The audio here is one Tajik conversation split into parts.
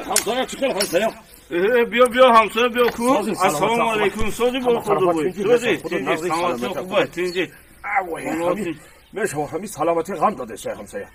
Ҳамсоя чӣ хел ҳамсоя? Биё биё ҳамсоя биё ку. Ассалому алайкум. Сози бо худо. Сози. Саломатӣ хуб тинҷи. Мешава ҳами саломатӣ ғам додеса ҳамсоя.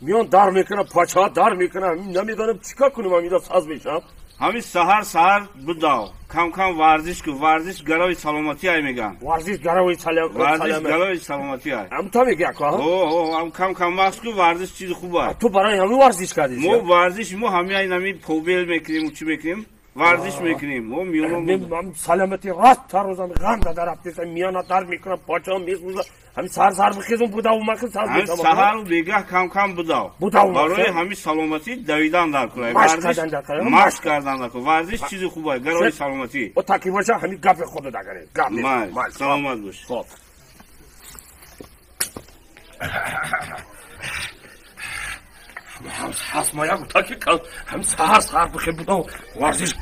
Миён дар мекунам, пача дар мекунам, намедонам чикор кунам, ҳамида саз мешавам. Ҳами саҳар саҳар будав. Кам кам варзиш ку, варзиш гарави саломатӣ ай меган. Варзиш гарави саломатӣ. Варзиш гарави саломатӣ ай. Ҳам то мегӣ ака? О, о, ҳам кам кам машқ ку, варзиш чизи хуб ай. Ту барои ҳами варзиш кардӣ? Мо варзиш, мо ҳами ай нами побел мекунем, чӣ мекунем? Варзиш мекунем. Мо миён саломатӣ рост тарозам ғам дада рафтеса, миёна дар мекунам, пача месӯза. Ҳами саҳар саҳар бихезум будав, махи саз мешавам. Саҳару бегаҳ кам кам будав. Будав. Барои ҳами саломатӣ давидан дар кунай. Машқ кардан дар кунай. Варзиш чизи хуб ай, гарои саломатӣ. О таки боша ҳами гапи худо дагаре. Гап нест. Саломат бош. Хоб. Ҳасмая гуфта ки ҳами саҳар саҳар бихе будав, варзиш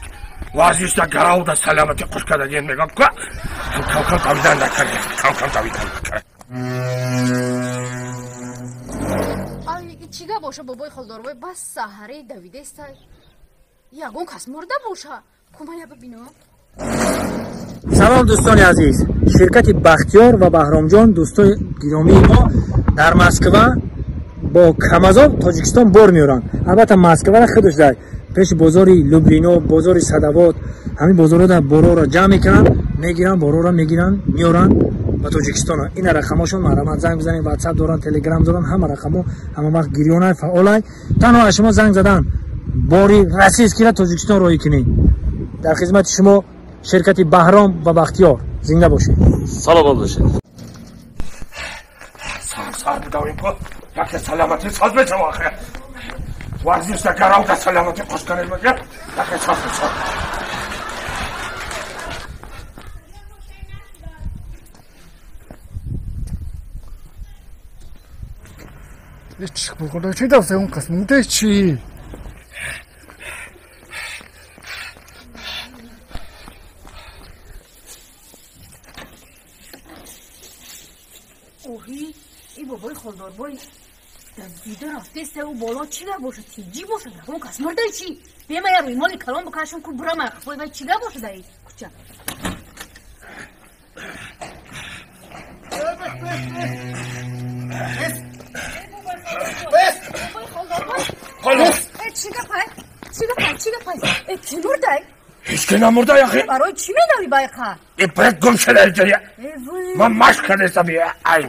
варзиш да гарав да саломатӣ хуш кардагиен мегам ка кам кам давидан дар кунай. Кам кам давидан дар кунай. Ай, чига боша бобои холдорбой бас саҳари давидеста. Ягон кас мурда боша. Кумая бибино. Салом дӯстони азиз. Ширкати Бахтиёр ва Баҳромҷон дӯстони гиромии мо дар Москва бо Камазон Тоҷикистон бор меоранд. Албатта Москваро худаш дар пеши бозори Люблино, бозори Садавод, ҳамин бозорҳо борҳоро ҷамъ мекунанд, мегиранд, борҳоро мегиранд, меоранд ба Тоҷикистон. Ина рақамҳошон марҳамат занг бизанед, WhatsApp доранд, Telegram доранд, ҳама рақамҳо ҳама вақт гирёнай, фаъолай. Танҳо аз шумо занг задан бори российскиро Тоҷикистон роҳӣ кунед. Дар хизмати шумо ширкати Баҳром ва Бахтиёр. Зинда бошед. Саломат бошед. Сар сар будавем ко яке саломатӣ саз мешава охе. Варзиш да гарав да саломатӣ хуш кунед мега яке саз мешава. Чӣ дафта он кас мурда чӣ? Оҳи, и бобои холдорбой давида рафтеста ӯ боло чӣ га боша? Тинҷӣ боша? Ягон кас мурда чӣ? Бемая рӯймоли калон бикашам ку бурама қафои вай чӣ га боша дар кӯча? Чӣ мурдай? Ҳеҷ ки намурда яхи. Барои чӣ медавӣ байқа? Э бред гум шуда иҷоя. Ман машқ кардестам ай.